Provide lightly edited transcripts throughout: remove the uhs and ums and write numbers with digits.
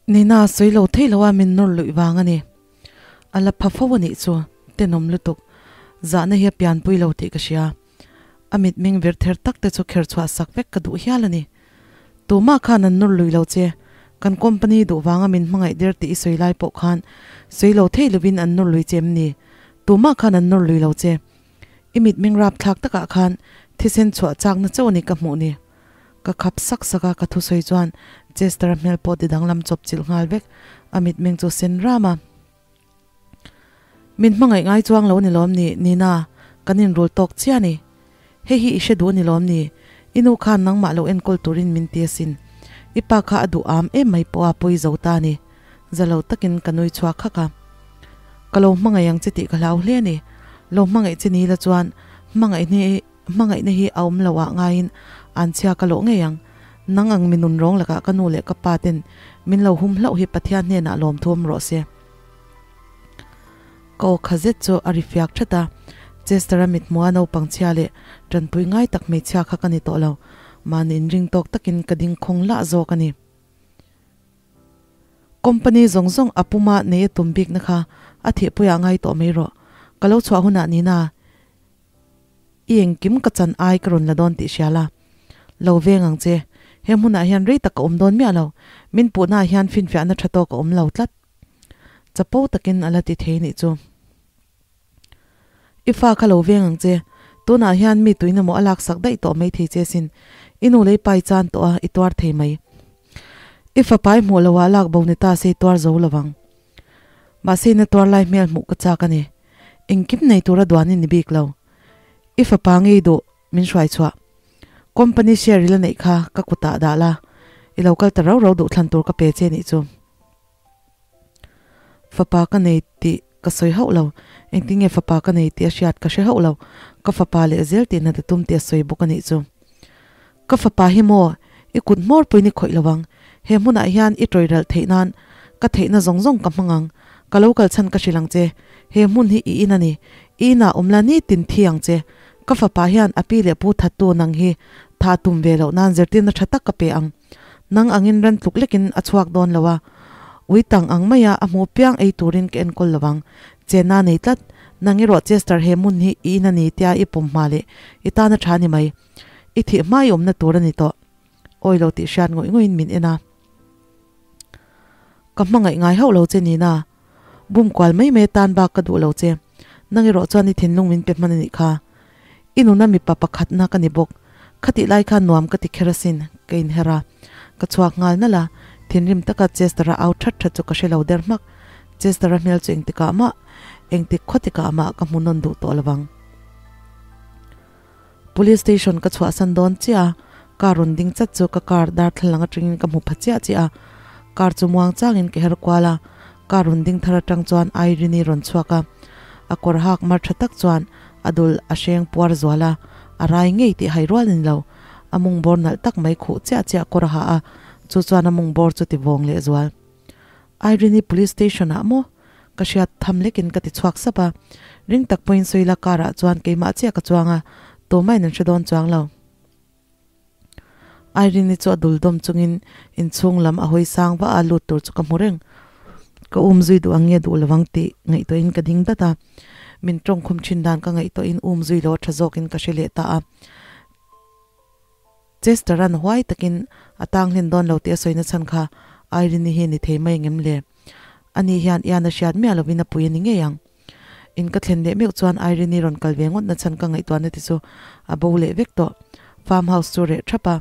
Nina sawi lo thei lo a min nawr luih vang a ni. A la pha fo a nih chu, tenawm lutuk. Zahna hi a pianpui lo tih ka hria. A mitmeng vir ther tak te chu kher chhuah sak vek ka duh hial a ni. Tumah khan an nawr lui lo che, kan company duh vanga min hmangaih der tih i sawi lai pawh khan sawi lo thei lovin an nawr lui che em ni? Tumah khan an nawr lui lo che. I mitmeng rapthlak takah khan thisen chhuah chakna chauh a ni ka hmuh ni. Ka khap sak sak a, ka thusawi chuan Chester-a hmel pawh ti danglam chawp chilh nghal vek, a mitmeng chu sen ram a. Min hmangaih ngai chuang lo a ni lawm ni, Nina, kan inrul tawk chiah a ni. Hei hi i hre duh a ni lawm ni? I nu khan nangmah lo enkawl turin min ti asin. I pa kha a duh am em mai pawh a pawi zo ta a ni. Za lo takin ka nui chhuak hak a. Ka lo hmangaih ang che tih ka hlau hle a ni. Lo hmangaih che ni la chuan hmangaihna hmangaihna hi a awm lo ah ngaiin an chhia ka lawh ngei ang. Nang ang mi nun rawng lakah ka nu leh ka pa ten min lo hum hlauh hi Pathian hnenah lawmthu awm rawh se. Ka aw kha zet chu a ri fiak that a, Chester-a mithmuha naupang chhia leh tanpui ngai tak hmeichhia kha ka ni tawh lo, mahni inring tawk takin ka ding khawng lah zawk a ni. Company zawng zawng a puma nei a tum bikna kha a thihpuiah ngai tawh mai rawh, ka lo chhuah hunah nina i engkim ka chan ai ka rawn la dawn tih hria la, lo veng ang che, he hmunah hian rei tak ka awm dawn miah lo, min puhnaah hian finfiahna tha tawk a awm lo tlat. Chapo takin a la ti thei nih chu. I fa kha lo veng ang che, tunah hian mi tuin emaw a laksak daih tawh mai thei che sin, i nu lei pai chan tawh a, i tuar thei mai. I fapa i hmuh loh ah lak bo ni ta se i tuar zo lovang. Mahse ina tuar lai hmel hmuh ka chak a ni. Engkim nei tura duan i ni bik lo. I fapa ngei duh min hruai chhuah. Company share i la neih kha ka kutah dah la, i lo kal ta rau rau duh thlan tur ka pe che nih chu. Fapa ka nei tih ka sawi hauh lo, engtin nge fapa ka nei tih a hriat ka hre hauh lo, ka fapa leh zel tih nat a tum tih a sawi bawk a nih chu. Ka fapa hi maw, i kut hmawr pawhin i khawih lo ang, he hmunah hian i tawih ralh theih nan ka theihna zawng zawng ka hmang ang, ka lo kal chhan ka hrilh ang che, he hmun hi i in a ni, i inah awm la nitin thi ang che, ka fapa hian a pi leh pu thattu nang hi tha tum ve loh nan zirtirna tha tak ka pe ang. Nang angin ran tluk lekin a chhuak dawn lo a, ui tang ang maia a hmuh piang ei turin ka enkawl lo ang. Chena nei tlat, nang erawh Chester he hmun hi i in a ni tia i pawm hma leh i tan a tha ni mai. I thih hma i awmna tur a ni tawh. Awi lo tih hriat ngawih ngawih in min en a. Ka hmangaih ngai hauh lo che Nina. Bum kual mai mai atan bak ka duh lo che. Nang erawh chuan i thinlung min pe hman a nih kha. I nuna mipa pakhatna ka ni bawk. Khatih lai khan nuam ka ti kher asin, ka inher a. Ka chhuak nghal nalh a, thinrim taka Chester-a au that that chu ka hre lo der hmak. Chester-a hmel chu engtikah mah, engtik khawtikah mah ka hmu nawn duh tawh lovang. Police station ka chhuahsan dawn chiah a, car rawn ding chat chu ka car darthlalang atangin ka hmu pha chiah chiah a, car chu muang changin ka her kual a, car rawn ding thar atang chuan Irene-i rawn chhuak a, a kawr hak mar tha tak chuan a dul a hreng puar zual a, a rai ngei tih hai rual a ni lo, a mung bawr nalh tak mai khuh chiah chiah kawr a ha a, chu chuan a mung bawr chu ti vawng leh zual. Irene-i police station ah maw? Ka hriat tham lekin ka ti chhuak sap a, ring tak pawhin Suila car ah chuan keimah chiah ka chuang a, tumah in an hre dawn chuang lo. Irene-i chu a dul dawm chungin inchhung lam a hawi sang vah a, lut tur chu ka hmu reng. Ka um zui duh ang nge duh lo ang tih ngaihtuahin ka ding dat a, min tawngkhum thin dan ka ngaihtuahin um zui lo a tha zawkin ka hre leh ta a. Chester-a'n huai takin a tang hlen dawn lo tih a sawi na chhan kha Irene-i hi ni thei mai engem le? Ani hian Ian a hriat miah lovin a pui a ni ngei ang. In ka thlen leh meuh chuan Irene-i rawn kal ve ngawt na chhan ka ngaihtuahna te chu a bo leh vek tawh. Farm house chu reh thap a,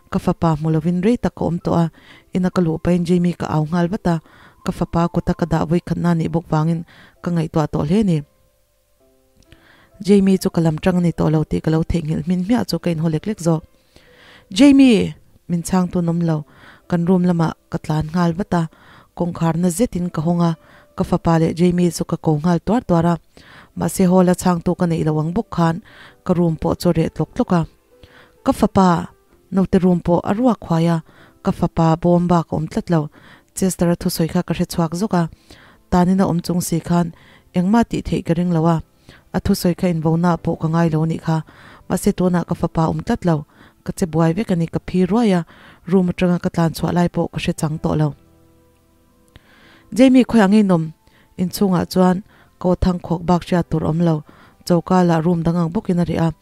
ka fapa hmu lovin rei tak ka awm tawh a, ina ka luh pahin Jamie ka au nghal vat a, ka fapa kuta ka dah vawikhatna nih bawk vangin ka ngaihtuah tawh hle a ni. Jamie chu ka lam tang a ni tawh lo tih ka lo theihnghilh hmin hmiah chu ka inhaw lek lek zawk. Jamie! Min chhang tun awm lo. Kan room lamah ka tlan nghal vat a, kawngkhar na zetin ka hawng a, ka fapa leh Jamie chu ka ko nghal tuar tuar a. Mahse hall a chhangtu ka neih lo ang bawk khan ka room pawh chu a reh tlawk tlawk a. Ka fapa! Naute room pawh a ruak huai a, ka fapa bawm bak a awm tlat lo. Chester-a thusawi kha ka hre chhuak zawk a, tanin a awm chung si khan engmah tih theih ka ring lo a, a thusawi kha invonaah pawh ka ngai lo a nih kha. Mahse tunah ka fapa a awm tlat lo, ka che buai vek a ni, ka phi ruai a, room atanga ka tlan chhuah lai pawh ka hre chang tawh lo. Jamie khawiah ngei nawm inchhungah chuan ka aw thang khawk bak hriat tur awm lo. Choka lah room dang ang bawkin a reh a,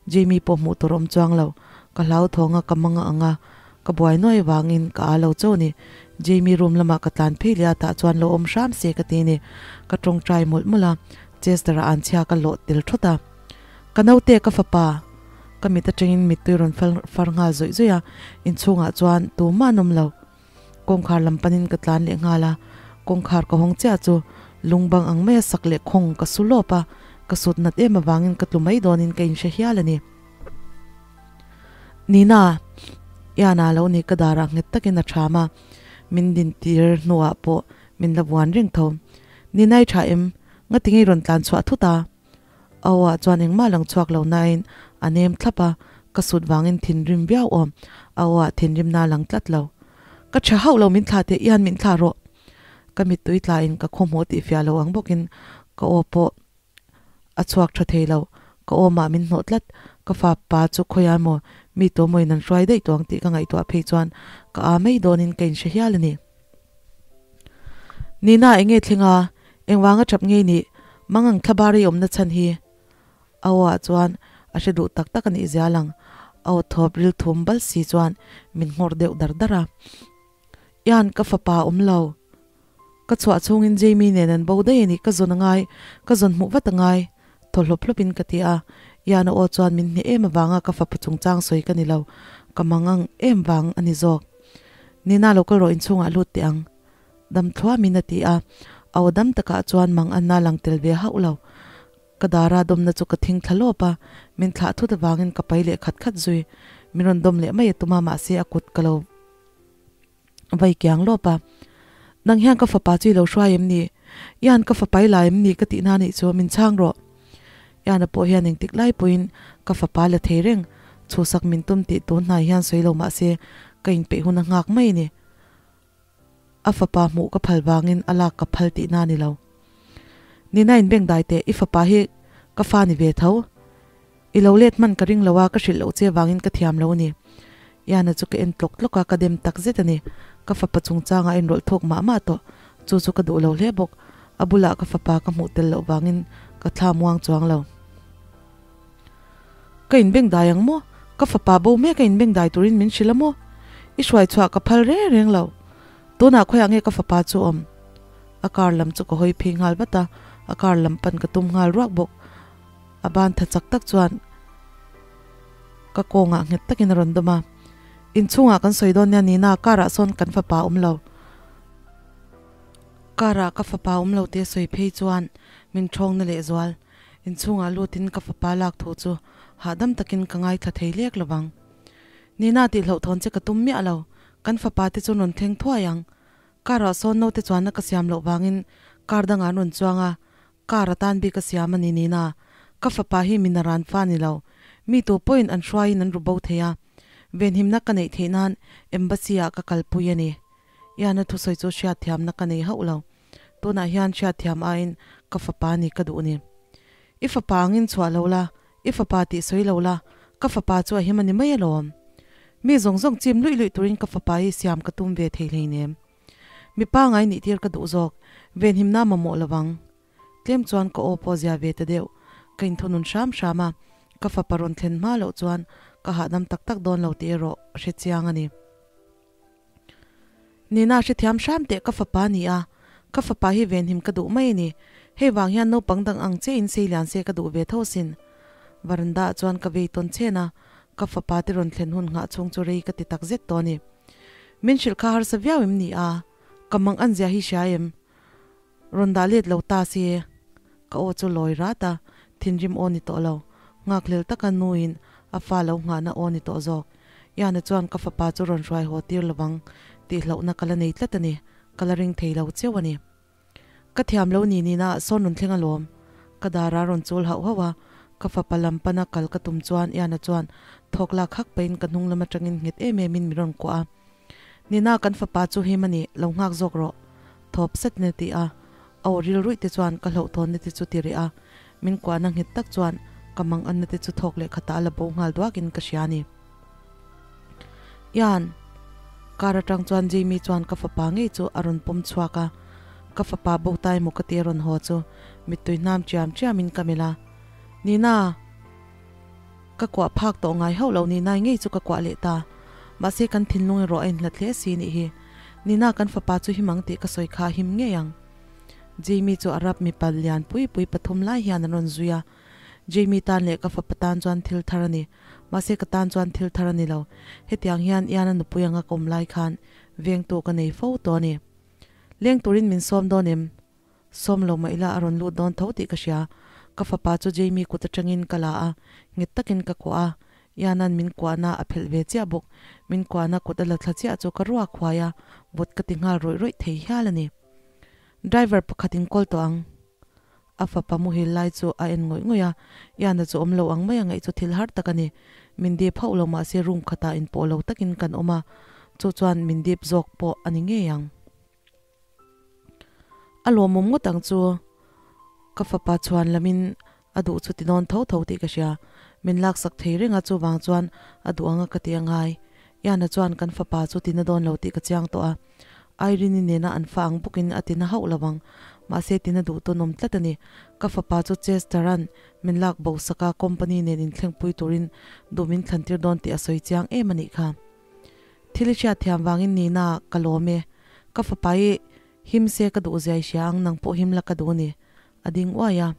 Jamie pawh hmuh tur awm chuang lo. Ka hlauthawng a, ka mang a ang a, ka buai nuai vangin ka aa lo chauh a ni. Jamie room lamah ka tlan phei leh a, tah chuan lo awm hram se ka ti a ni. Ka tawngtai mawlh mawlh a, Chester ah an chhia ka lawh tel thawt a. Ka naute ka fapa! Ka mit atangin mittui rawn far nghal zawih zawih a, inchhungah chuan tumah an awm lo. Kawngkhar lam panin ka tlan leh nghal a, kawngkhar ka hawng chiah chu lungbang ang maia sak leh khawng ka su lawp a, ka sut nat em avangin ka tlu mai dawnin ka inhre hial a ni. Nina, Iana lo ni ka darah nghet takin a ṭham a, min dintir hnuah pawh min la vuan reng tho. Nina i ṭha em? Ngatinge i rawn tlan chhuah thut a? A aw ah chuan engmah lang chhuak lo nain a nem thlap a, ka sut vangin thinrim viau awm. A aw ah thinrimna a lang tlat lo. Ka tha hauh lo min thlah teh ian min thlah rawh. Ka mittui tlain ka khawhmawh tih fiah lo ang bawkin ka aw pawh a chhuak tha thei lo. Ka awmah min hnawh tlat. Ka fa pa chu khawiah emaw mi tuamawiin an hruai daih tawh ang tih ka ngaihtuah phei chuan ka aa mai dawnin ka inhre hial a ni. Nina enge thleng a, engvanga tap ngei nih Mangang thlabar i awmna chhan hi? A aw ah chuan a hre duh tak tak a nih zia lang. A aw thawp ril thum bal si chuan min nghawr deuh dar dar a. Ian ka fapa a awm lo. Ka chhuah chhungin Jamie nen an bo daih a ni, ka zawn a ngai, ka zawn hmuh vat a ngai. Thaw hlawp hlawp in ka ti a. Ian a aw chuan min hneh em avanga ka fapa chungchang sawi ka ni lo, ka mangang em vang a ni zawk. Nina lo kal rawh inchhungah lut teh ang. Dam thluamin a ti a, a aw dam takah chuan mang anna lang tel ve hauh lo. Ka dara dawmna chu ka thing thla lawp a, min thlah thut avangin ka pai leh khat khat zui. Min rawn dawm leh mai a tum a, mahse a kut ka lo vai kiang lawp a. Nang hian ka fapa chu i lo hruai em ni? Ian ka fapa i la em ni ka tihna anih chu, min chhang rawh. Iana pawh hian engtik lai pawhin ka fapa la thei reng, chhuhsak min tum tih tun hnai hian sawi lo mahse ka inpeih hun a nghak mai a ni. A fapa hmuh ka phal vangin a lak ka phal tihna a ni lo. Nina inbeng dai teh, i fapa hi ka fa ni ve tho. I lo let hman ka ring lo a, ka hrilh loh che vangin ka thiam lo a ni. Iana chu ka en tlawk tlawk a, ka dem tak zet a ni. Ka fapa chungchangah a inrawlh thawk mah mah tawh. Chu chu ka duh lo hle bawk. A bulah ka fapa ka hmuh tel loh vangin ka thla muang chuang lo. Ka inbeng dai ang maw? Ka fapa bo mek a inbeng dai turin min hrilh a maw? I hruai chhuah ka phal reng reng lo. Tunah khawiah nge ka fapa chu awm? A car lam chu ka hawi phei nghal vat a, a car lam pan ka tum nghal ruak bawk. A ban tha chak tak chuan ka kawngah nghet takin a rawn dawm a. Inchhungah kan sawi dawn nia Nina, car ah sawn kan fapa awm lo. Car ah ka fapa awm lo tih a sawi phei chuan min thawng na lehzual. Inchhungah lutin ka fapa lak thu chu hahdam takin ka ngaithla thei lek lo vang. Nina tih hlauhthawn che ka tum miah lo, kan fapa te chu rawn thleng thuai ang. Car ah sawn naute chuanna ka siam loh vangin car dangah an rawn chuang a, Car atan bik a siam a ni nina, ka fapa hi min a ran fa ni lo. Mi tu pawhin an hruaiin an ru bo thei a, venhimna ka neih theih nan Embassy ah ka kalpui a ni. Iana thusawi chu hriatthiamna ka nei hauh lo. Tunah hian hriatthiam aiin ka fapa ni ka duh ni. I fapa angin chhuah lo la, i fapa tih sawi lo la, ka fapa chu a him a ni mai alawm. Mi zawng zawng chim luih luih turin ka fapa hi siam ka tum ve thei hleinem. Mi pangai nih tir ka duh zawk, venhimna mamawh lo vang. Tlem chuan ka aw pawh zia ve ta deuh, ka inthunun hram hram a, ka fapa rawn thlen hma loh chuan ka hahdam tak tak dawn lo tih erawh hre chiang a ni. Nina hrethiam hram teh ka fapa ni a, ka fapa hi venhim ka duh mai a ni. Hei vang hian naupang dang ang che in sei lian se ka duh ve tho sin. Varanda ah chuan ka vei tawn chen a, ka fapa te rawn thlen hun nghah chhung chu rei ka ti tak zet tawh a ni. Min hrilh kha harsa viau em ni a? Ka mang an zia hi hria em? Rawn dah let lo ta se. Ka aw chu lawi rat a, thinrim aw ni tawh lo. Nghakhlel taka nuin a fa lo nghahna aw ni tawh zawk. Iana chuan ka fapa chu rawn hruai haw tir lovang tih hlauhna ka la nei tlat a ni. Ka la ring thei lo cheu a ni. Ka thiam lo ni nina sawn rawn thleng alawm. Ka dara rawn chul hauh hauh a, ka fapa lam pana kal ka tum chuan Iana chuan thawk lak hak pahin ka hnung lam atangin nghet em em in min rawn kuah a. Nina kan fapa chu him a ni, lo nghak zawk rawh. Thawp set in a ti a, a aw ril ruih te chuan ka hlauhthawnna te chu ti reh a, min kuahna nghet tak chuan ka manganna te chu thawk leh khatah a la bo nghal duakin ka hria a ni. Ian! Car atang chuan Jamie chuan ka fapa ngei chu a rawn pawm chhuak a. Ka fapa bo ta emaw ka ti a rawn haw chu mittui hnam chiam chiam in ka melh a. Nina! Ka kuah phak tawh ngai hauh lo Ninai ngei chu ka kuah leh ta. Mahse kan thinlung erawh a inhlat hle si nih hi. Nina kan fapa chu him ang tih ka sawi kha a him ngei ang. Jamie chu Arab mipa lian pui pui pathum lai hian an rawn zui a. Jamie tan leh ka fapa tan chuan thil thar a ni. Mahse ka tan chuan thil thar a ni lo. Hetiang hian Ian-a nupui anga ka awm lai khan vengtu ka nei fo tawh a ni. Leng turin min sawm dawn em? Sawm lo mah ila a rawn lut dawn tho tih ka hria. Ka fapa chu Jamie kut atangin ka la a, nghet takin ka kuah a. Ian-a'n min kuahna a phelh ve chiah bawk. Min kuahna kut a la thla chiah chu ka ruak huai a, vawt ka ti nghal rawih rawih thei hial a ni. Driver pakhat in kawl tawh ang. A fapa muhil lai chu a en ngawih ngawih a, Ian-a chu awm lo ang mai a ngaih chu thil har tak a ni. Min dip hauh lo mahse room khatah inpawh lo takin kan awm a, chu chuan min dip zawk pawh a ni ngei ang. A lawmawm ngawt ang chu ka fapa chhuan lamin a duh chu ti dawn tho tho tih ka hria. Min laksak thei reng a chuvang chuan a duh anga ka ti a ngai. Ian-a chuan kan fapa chu ti na dawn lo tih ka chiang tawh a. Irene-i nena an fa ang bawkin a ti na hauh lo ang. Mahse ti na duh tawn awm tlat a ni. Ka fapa chu Chester-a'n min lak bo sak a, company nen inthlengpui turin duh min thlantir dawn tih a sawi chiang em a nih kha. Thil i hriat thiam vangin Nina, ka lawm e. Ka fapa i him se ka duh zia i hria ang, nang pawh him la ka duh a ni. A ding uai a.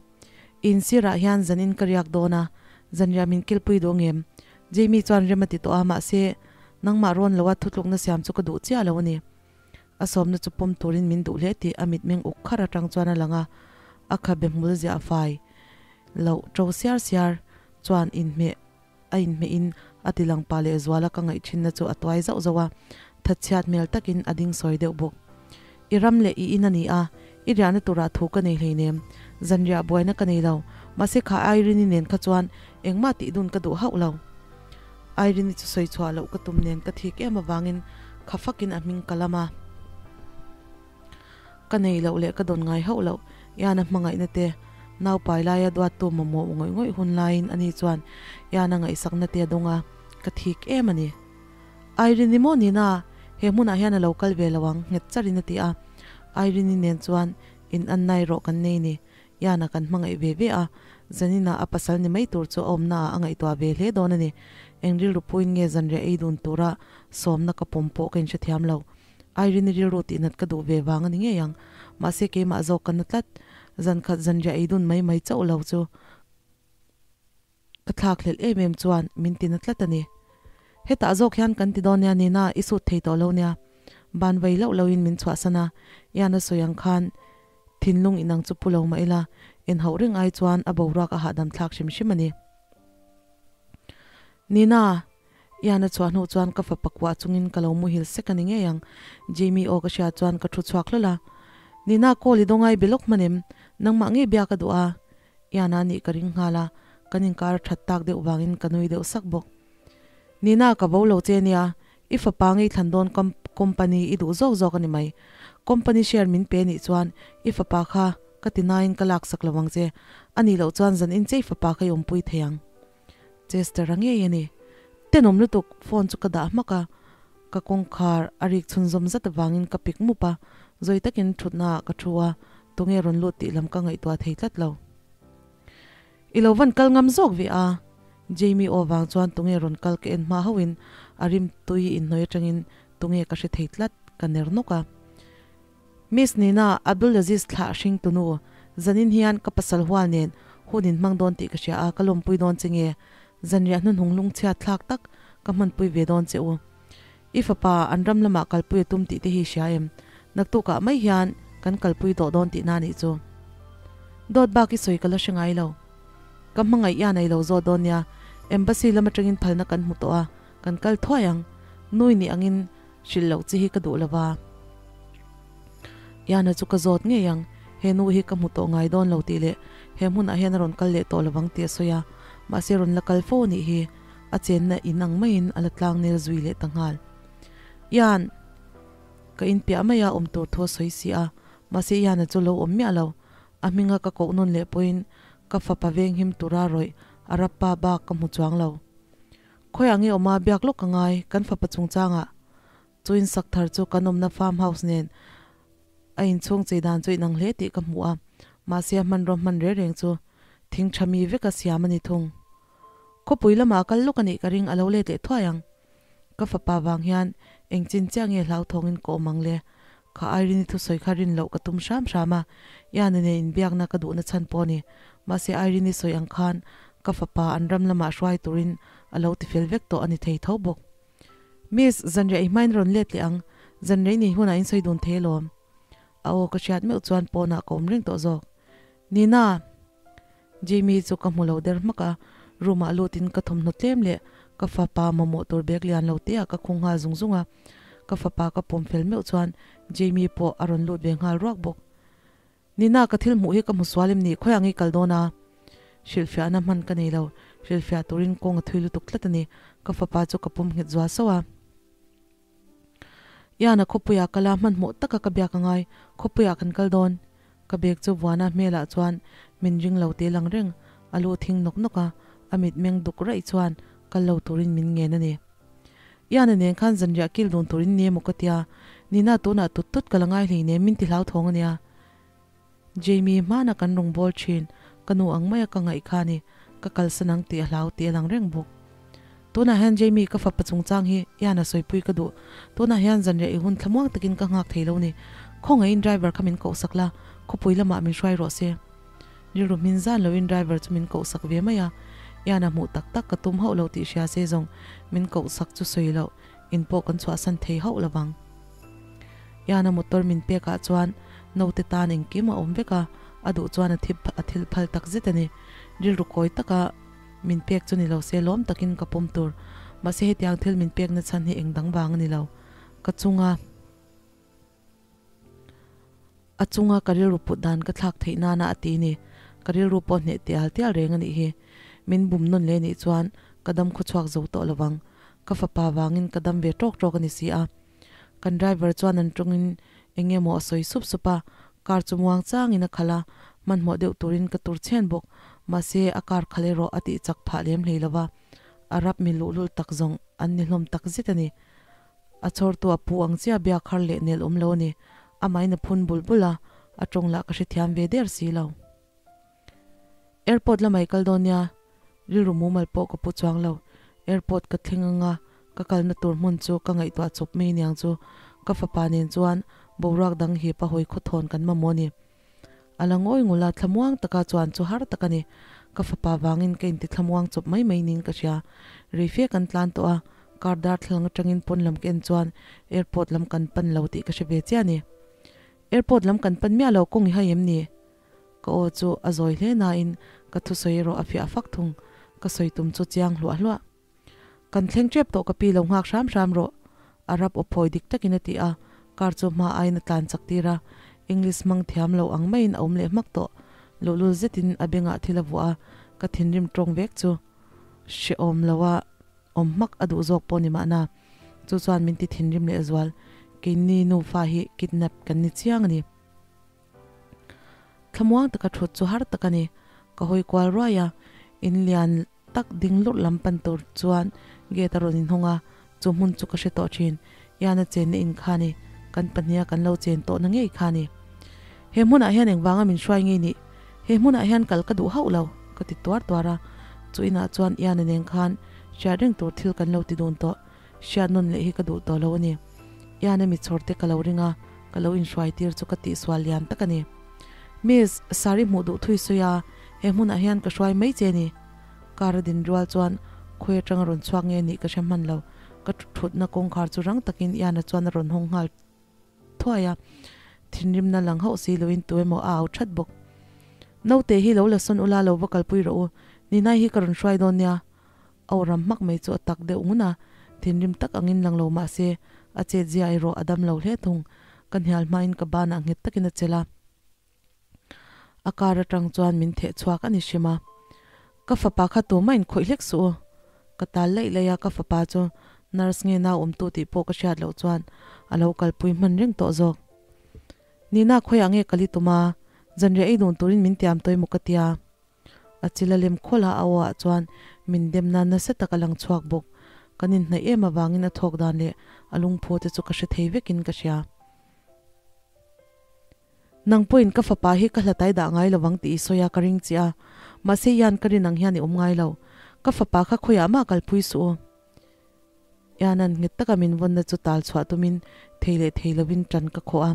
In sirah hian zanin ka riak dawn a, zanriah min kilpui duh ngem? Jamie chuan rem a ti tawh a, mahse, nangmah rawn loa thutlukna siam chu ka duh chiah lo a ni. A sawmna chu pawm turin min duh hle tih a mitmeng uk kharh atang chuan a lang a, a khabe hmul ziah fai loh to siar siar chuan inhmeh A inhmeh in a ti lang pa leh zuala ka ngaih thinna chu a tuai zauh zauh a, thatchhiat hmel takin a ding sawi deuh bawk. I ram leh i in a ni a, i riahna turah thu ka nei hleinem. Zanriah buaina ka nei lo, mahse kha Irene-i nen kha chuan engmah tih dun ka duh hauh lo. Irene-i chu sawi chhuah loh ka tum nen ka thik em avangin kha fakin a hming ka lam a. Ka nei loh leh ka dawn ngai hauh loh, Ian-a hmangaihna te, naupai laia duattu mamawh ngawih ngawih hun laiin ani chuan Ian-a ngaihsakna te a dawng a, ka thik em a ni. Irene-i maw Nina, he hmunah hian a lo kal ve lo ang, nghet charin a ti a. Irene-i nen chuan in an nai rawh kan nei ni, Ian-a kan hmangaih ve ve a, Zanina a pasal ni mai tur chu a awmnaah a ngaihtuah ve hle dawn a ni. Eng rilru puiin nge zanriah ei dun tura sawmna ka pawm pawh ka inhrethiam lo. Irene rilru tihnat ka duh ve vang a ni ngei ang. Mahse keimah zawk ka na tlat. Zan khat zanriah ei dun mai mai chauh lo chu ka thlak hlelh em em chuan min ti na tlat a ni. Hetah zawk hian kan ti dawn nia Nina, i sut thei tawh lo nia. Ban vei loh loin min chhuahsan a, Ian a sawi ang khan thinlung inang chu pu lo mah ila, inhauh reng ai chuan a boruak a hahdam thlak hrim hrim a ni. Nina! Ian a chhuah hnu chuan ka fapa kuah chungin ka lo muhil sek a ni ngei ang. Jamie aw ka hriat chuan ka thu chhuak hlawl a. Nina call i dawngai be lawk hman em? Nangmah ngei bia ka duh a. Ian a nih ka ring nghal a, kan inkar a that tak deuh vangin ka nui deuh sak bawk. Nina ka bo lo che nia, i fapa ngei thlan dawn company i duh zawk zawk a ni mai. Company share min pe nih chuan i fapa kha ka ti nain ka laksak lo ang che. A nih loh chuan zan in che i fapa kha i awmpui thei ang. Chester a ngei a ni. Tenawm lutuk, phone chu ka dah hmak a, ka kawngkhar a rik chhunzawm zat avangin ka pik mup a, zawi takin thutna ah ka thu a, tunge rawn lut tih lam ka ngaihtuah thei tlat lo. I lo van kal ngam zawk ve a, Jamie aw vang chuan tunge rawn kal ka en hma hauhin a rim tui inhnawi atangin tunge ka hre thei tlat, ka ner nawk a. Miss Nina, Abdul Aziz thlah hring tunu, zanin hian ka pasal hual nen hun in hmang dawn tih ka hria a, ka lawmpui dawn che nge? Zanriah hnuhnung lungchhiat thlak tak ka hmanpui ve dawn che u. I fapa an ram lamah kalpui a tum tih te hi hria em? Naktukah mai hian kan kalpui tawh dawn tihna nih chu. Dawt bak i sawi ka la hre ngai lo. Ka hmangaih i a nei lo zawt dawn nia, Embassy lam atangin phalna kan hmu tawh a, kan kal thuai ang. Nui nih angin Hrilh loh chi hi ka duh lova. Iana chu ka zawt ngei ang, he nu hi ka hmu tawh ngai dawn lo tih leh he hmunah hian a rawn kal leh tawh lovang tih a sawi a, mahse rawn la kal fo a nih hi, a chenna in ang maiin a la tlang nel zui leh ta nghal. Ian! Ka inpiah mai a awm tur thu a sawi si a, mahse Iana chu lo awm miah lo. A hminga ka koh nawn leh pawhin ka fapa venghim tura rawih a rappa bak ka hmu chuang lo. Khawiah nge awma biak lawk ka ngai, kan fapa chungchangah. Chu insak thar chu kan awmna farm house nen A inchhung chei dan chu inang hle tih ka hmu a, mahse a hmanraw hman reng reng chu thing tha mi veka siam a ni thung. Khawpui lamah a kal lawk a nih ka ring a lo let leh thuai ang. Ka fapa vang hian eng chin chiah nge hlauthawngin ka awm ang le? Kha Irene-i thusawi kha rin loh ka tum hram hram a, Ian-a nen inbiakna ka duhna chhan pawh a ni. Mahse Irene-i sawi ang khan ka fapa an ram lamah hruai turin a lo tifel vek tawh a ni thei tho bawk. Miss, zanriah i hmain rawn let leh ang, zanriah i nei hunah in sawi dun thei alawm. A aw ka hriat meuh chuan pawnah ka awm reng tawh zawk. Nina! Jamie chu ka hmu lo der hmak a, room ah lutin ka thawmhnaw tlem leh ka fapa mamawh tur bag lian lo te ah ka khung nghal zung zung a, ka fapa ka pawm fel meuh chuan Jamie pawh a rawn lut ve nghal ruak bawk. Nina ka thil hmuh hi ka hmu sual em ni? Khawiah nge i kal dawn a? Hrilhfiahna hman ka nei lo, hrilhfiah turin kawng a thui lutuk tlat a ni, ka fapa chu ka pawm nghet zual sauh a. Iana khawpuiah kal a, hmanhmawh taka ka biak a ngai, khawpuiah kan kal dawn. Ka bag chu Vuana hmelah chuan min ring lo te lang reng, a lu thing nawk nawk a, a mitmeng duk raih chuan kal lo turin min ngen a ni. Iana nen khan zanriah kil dun turin ni emaw ka tia, Nina tunah tut tut ka la ngai hleinem min ti hlauthawng a nia. Jamie hmana kan rawn bawl thin, ka nu ang maia ka ngaih kha ni, ka kalsan ang tih a hlau tih a lang reng bawk. Tunah hian Jamie ka fapa chungchang hi Ian a sawipui ka duh, tunah hian zanriah i hun thlamuang takin ka nghak thei lo ni, khawngaihin driver kha min kohsak la, khawpui lamah min hruai rawh se. Rilru hmin zan loin driver chu min kohsak ve mai a, Ian a hmuh tak tak ka tum hauh lo tih hria se zawng min kohsak chu sawi loh in pawh kan chhuahsan thei hauh lovang. Ian a motor min pek ah chuan naute tan engkim a awm vek a, a duh chuan a thip a thil phal tak zet a ni. Rilru kawi taka min pek chu ni lo se lawm takin ka pawm tur. Mahse hetiang thil min pek na chhan hi eng dang vang a ni lo. Ka chunga a chunga ka rilru put dan ka thlak theih nana a ti ni. Ka rilru pawh hneh tial tial reng a nih hi. Min bum nawn leh nih chuan ka dam khawchhuak zo tawh lovang. Ka fapa vangin ka dam ve tawk tawk a ni si a. Kan driver chuan an tawngin eng nge maw a sawi sup sup a, car chu muang changin a khalh a, hmanhmawh deuh turin ka tur chhen bawk. Mahse, a car khalh erawh a tih chak phah lem hlei lo va, a rap mi luhlul tak zawng an ni hlawm tak zet a ni. A chhawrtu a pu ang chiah biak har leh nel awm lo a ni. Amahin a phun bul bul a, a tawng lah ka hrethiam ve der si lo. Airport lamah i kal dawn nia, rilru mumal pawh ka pu chuang lo. Airport ka thleng anga ka kalna tur hmun chu ka ngaihtuah chawp mai aniang chu ka fapa nen chuan boruak dang hip a hawi khawthawn kan mamawh a ni. A la ngawi ngul a, thlamuang taka chuan chu har tak a ni. Ka fapa vangin ka inti thlamuang chawp mai mai niin ka hria. Reife kan tlan tawh a, car darthlalang atangin pawn lam ka en chuan airport lam kan pan lo tih ka hre ve chiah a ni. Airport lam kan pan miah lo kawng i hai em ni? Ka aw chu a zawi hle nain ka thusawi erawh a fiah fak thung, ka sawi tum chu chiang hluah hluah. Kan thleng tep tawh ka pi lo nghak hram hram rawh, Arab aw phawi dik takin a ti a, car chu hma aiin a tlan chak tir a, English hmang thiam lo ang maiin a awm leh hmak tawh, luhlul zetin a bengah thil a vuah a, ka thinrim tawng vek chu hrehawm lo a awm hmak a duh zawk pawh ni mahna, chu chuan min ti thinrim lehzual, keini nufa hi kidnap kan ni chiang a ni. Thlamuang taka thut chu har tak a ni. Ka hawi kual ruai a, in lian tak ding lurh lam pan tur chuan gate a rawn inhawng a, chu hmun chu ka hre tawh thin. Iana chenna in kha ni, kan pahniha kan lo chen tawhna ngei kha ni. He hmunah hian engvanga min hruai ngei nih? He hmunah hian kal ka duh hauh lo, ka ti tuar tuar a. Chu inah chuan Iana nen khan hriat reng tur thil kan lo ti dun tawh. Hriat nawn leh hi ka duh tawh lo a ni. Iana mi chhawr te ka lo ring a, ka lo inhruai tir chu ka tihsual lian tak a ni. Miss, Sari hmuh duh thui sawi a, he hmunah hian ka hruai mai che ni. Car a din rual chuan khawi atang a rawn chhuak nge nih ka hre hman lo. Ka thutna kawngkhar chu rang takin Iana chuan a rawn hawng nghal thuai a, thinrimna lang hauh si loin tu emaw a au that bawk. Naute hi lo la sawn ula lo va kalpui rawh u, Ninai hi ka rawn hruai dawn nia. Aw ram hmak mai chu a tak deuh ngun a, thinrim tak angin lang lo mah se, a chet zia erawh a dam lo hle thung. Ka hnial hmain ka banah nghet takin a chelh a, a car atang chuan min theh chhuak a ni hrim a. Ka fapa kha tumah in khawih hlek suh u. Ka tal laih laih a, ka fapa chu nurse nge nau awmtu tih pawh ka hriat loh chuan a lo kalpui hman reng tawh zawk. Nina khawiah nge kal i tum a, zanriah ei dun turin min tiam tawh emaw ka tia. A chil a lem khawlh a, a aw ah chuan min dem nan nasa tak a lang chhuak bawk. Kan inhnaih em avangin a thawk dan leh a lungphaw te chu ka hre thei vekin ka hria. Nang pawhin ka fapa hi ka hlatai dah ngai lovang tih i sawi a ka ring che a, mahse hian ka rin ang hian i awm ngai lo. Ka fapa kha khawiah mah kalpui suh u. Iana'n nghet taka min vawnna chu tal chhuah tumin thei leh thei lovin tan ka khawh a.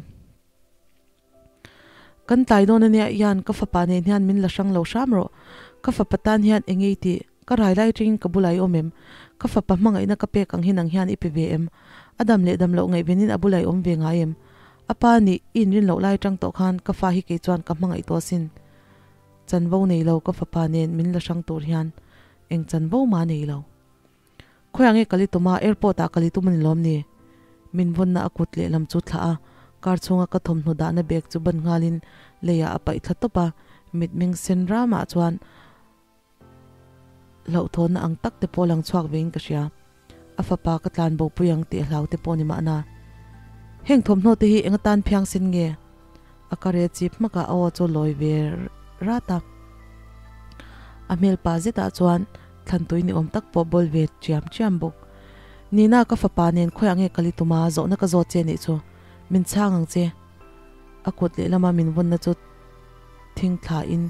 Kan tlai dawn ania Ian, ka fapa nen hian min la hrang lo hram rawh. Ka fapa tan hian eng nge i tih? Ka rai lai atangin ka bulah i awm em? Ka fapa hmangaihna ka pek ang hi nang hian i pe ve em? A dam leh dam loh ngaihvenin a bulah i awm ve ngai em? A pa nih i inrin loh lai atang tawh khan ka fa hi kei chuan ka hmangaih tawh asin. Chanvo nei lo ka fapa nen min la hrang tur hian eng chanvo mah nei lo. Khawiah nge kal i tum a, airport ah kal i tum a ni lawm ni? Min vawnna a kut lehlam chu thlah a, car chhunga ka thawmhnaw dahna bag chu ban nghalin leiah a paih thla tawp a, mitmeng sen ramah chuan hlauhthawnna ang tak te pawh lang chhuak vein ka hria. A fapa ka tlan bo pui ang tih a hlau te pawh ni mahna. Heng thawmhnaw te hi eng atan phiang sen nge? A ka re chip hmakah a aw chu lawi ve rat a. A hmel pa zetah chuan thlantui ni awm tak pawh bawl ve chiam chiam bawk. Nina ka fapa nen khawiah nge kal i tum a, zawhna ka zawt che nih chu. Min chhang ang che. A kut lehlama min vawnna chu thing thla in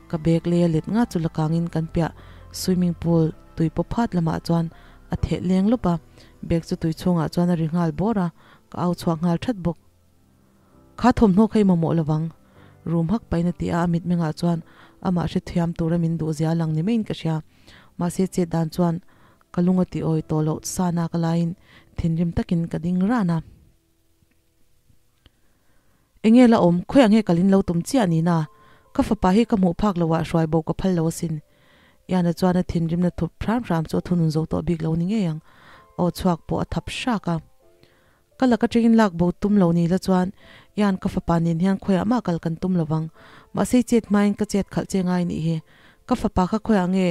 ka bag lei a let nga chu la kangin kan piah swimming pool tui paw phat lamah chuan a theh leng lawp a, bag chu tui chhungah chuan a ri nghal bawr a, ka au chhuak nghal that bawk. Kha thawmhnaw kha i mamawh lovang. Rum hak pahin a ti a, a mitmengah chuan amah hrethiam tura min duh zia lang ni maiin ka hria. Mahse chet dan chuan ka lung a ti awi tawh loh sana ka laiin thinrim takin ka ding ran a. Enge la awm, khawiah nge kalin lo tum chiah ni na? Ka fapa hi ka hmuh phak loah hruai bo ka phal lo asin. Iana chuan a thinrimna thup hram hram chu a thunun zo tawh bik lo ni ngei ang. Aw chhuak pawh a thap hrak a. Ka lak atangin lak bo tum lo ni la chuan Ian ka fapa nen hian khawiah mah kal kan tum lovang. Mahse i chet hmain ka chet khalh che ngai nih hi. Ka fapa kha khawiah nge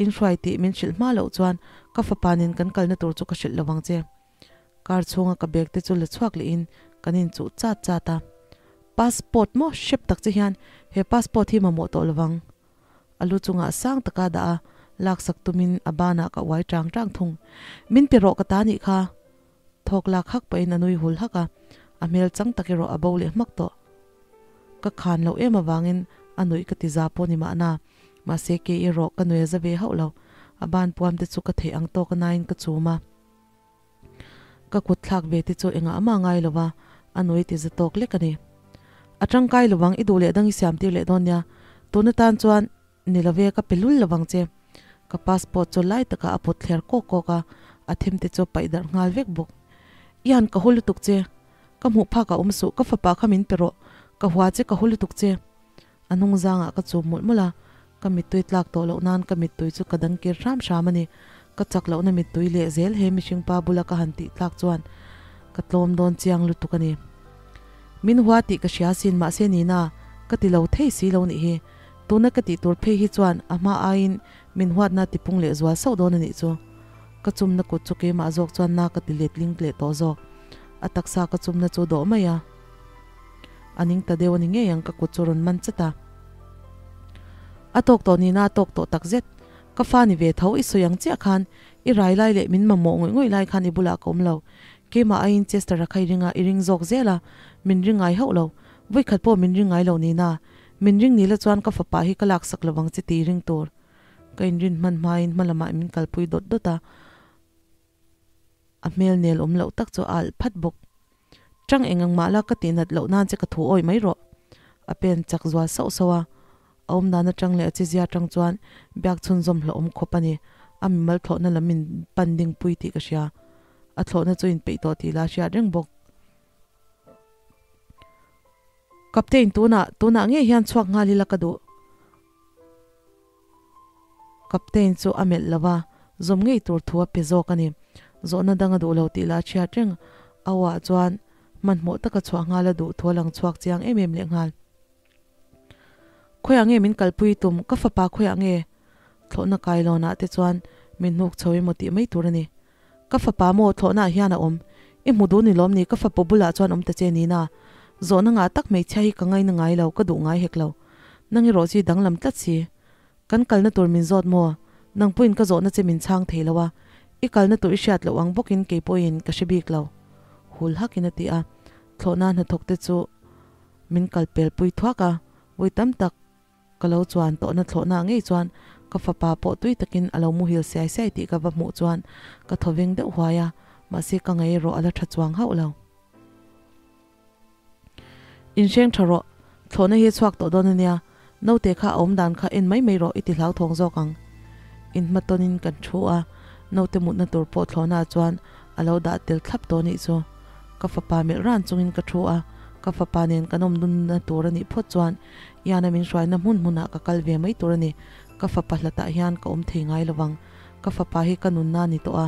in hruai tih min hrilh hma loh chuan ka fapa nen kan kalna tur chu ka hrilh lovang che. Car chhunga ka bag te chu la chhuak lehin kan inchuh chat chat a. Passport maw hrep tak che hian he passport hi mamawh tawh lovang. A lu chungah sang taka dah a, laksak tumin a banah ka uai tang tang thung. Min pe rawh ka ta nih kha. Thawk lak hak pahin a nui hul hak a, a hmel chang tak erawh a bo leh hmak tawh. Ka khan loh em avangin a nuih ka ti za pawh ni mahna, mahse kei erawh ka nui a za ve hauh lo. A ban puam te chu ka theih ang tawk a nain ka chum a. Ka kut thlak ve te chu engah mah ngai lo va, a nui ti za tawk lek a ni. A tangkai lovang i duh leh dang i siam tir leh dawn nia, tun atan chuan ni love ka pe lul lovang che. Ka passport chu lai takah a pawt thler kawk kawk a, a them te chu paih darh nghal vek bawk. I han ka hu lutuk che, ka hmuh phak a awm suh, ka fapa kha min pe rawh, ka hua che ka hu lutuk che. A hnung zangah ka chum mawlh mawlh a, ka mittui tlak tawh loh nan ka mittui chu ka dang kir hram hram a ni. Ka chak lohna mittui leh zel he mihring pa bula ka han tih tlak chuan ka tlawm dawn chiang lutuk a ni. Min hua tih ka hria sin mahse Nina, ka ti lo thei si lo nih hi. Tuna ka tih tur phei hi chuan a hma aiin min huatna tipung leh zual sauh dawn a nih chu. Ka chumna kut chu keimah zawk chuan na ka ti let ling leh tawh zawk. A taksa ka chumna chu dawh mai a. A ning ta deuh a ni ngei ang ka kut chu rawn man chat a. A tawk tawh nihna a tawk tawh tak zet. Ka fa ni ve tho i sawi ang chiah khan i rai lai leh min mamawh ngawih ngawih lai khan i bulah ka awm lo. Keimah aiin Chester a kha i ring a, i ring zawk zel a, min ring ngai hauh lo. Vawikhat pawh min ring ngai lo nihna. Min ring ni la chuan ka fapa hi ka laksak lovang che tih i ring tur. Ka inrin hman hmain hma lamah min kalpui dawt dawt a. A hmel nel awm loh tak chu a alh phat bawk. Tang eng ang mah la ka tih nat loh nan che ka thu awih mai rawh. A pen chak zual sauh sauh a. A awm dan atang leh a chizia atang chuan biak chhunzawm hlauhawm khawp a ni. A mimal thlawhna lam min pan ding pui tih ka hria. A thlawhna chu inpeih tawh tih la hriat reng bawk. Captain tunah, tunah ngei hian chhuak nghal ila ka duh. Captain chu a melh lo va, zawm ngei tur thu a pe zawk a ni. Zawhna dang a duh lo tih lah a chhiat reng. A uah chuan hmanhmawh taka chhuah nghal a duh thu a lang chhuak chiang em em leh nghal. Khawiah nge min kalpui tum, ka fapa khawiah nge? Thlawhna kailawnah te chuan min hnuk chho emaw tih mai tur a ni. Ka fapa maw thlawhnaah hian a awm. I hmu duh ni lawm ni, ka fapa bulah chuan awm ta che nina. Zawhna ngah tak hmeichhia hi ka ngaina ngai lo, ka duh ngai hek lo. Nang erawh chi danglam tlat si. Kan kalna tur min zawt maw? Nang pawhin ka zawhna che min chhang thei lo a. I kalna tur i hriat loh ang bawkin kei pawhin ka hre bik lo. Hul hakin a ti a. Thlawhna hnathawk te chu. Min kal pel pui thuak a, vawi tam tak ka lo chuan tawhna thlawhna ngei chuan ka fapa pawh tui takin a lo muhil siai siai tih ka va hmuh chuan ka thaw veng deuh huai a, mahse ka ngei erawh a la tha chuang hauh lo. Inhreng tha rawh, thlawhna hi a chhuak tawh dawn ania, naute kha a awm dan kha en mai mai rawh i ti hlauthawng zawk ang. Inhmatawnin kan thu a, naute mutna tur pawh thlawhna ah chuan a lo dah tel thlap tawh anih chu. Ka fapa melh ran chungin ka thu a, ka fapa nen kan awm nunna tur anih phawt chuan Iana min hruaina hmun hmunah ka kal ve mai tur a ni. Ka fapa hlatah hian ka awm thei ngai lovang. Ka fapa hi ka nunna a ni tawh a,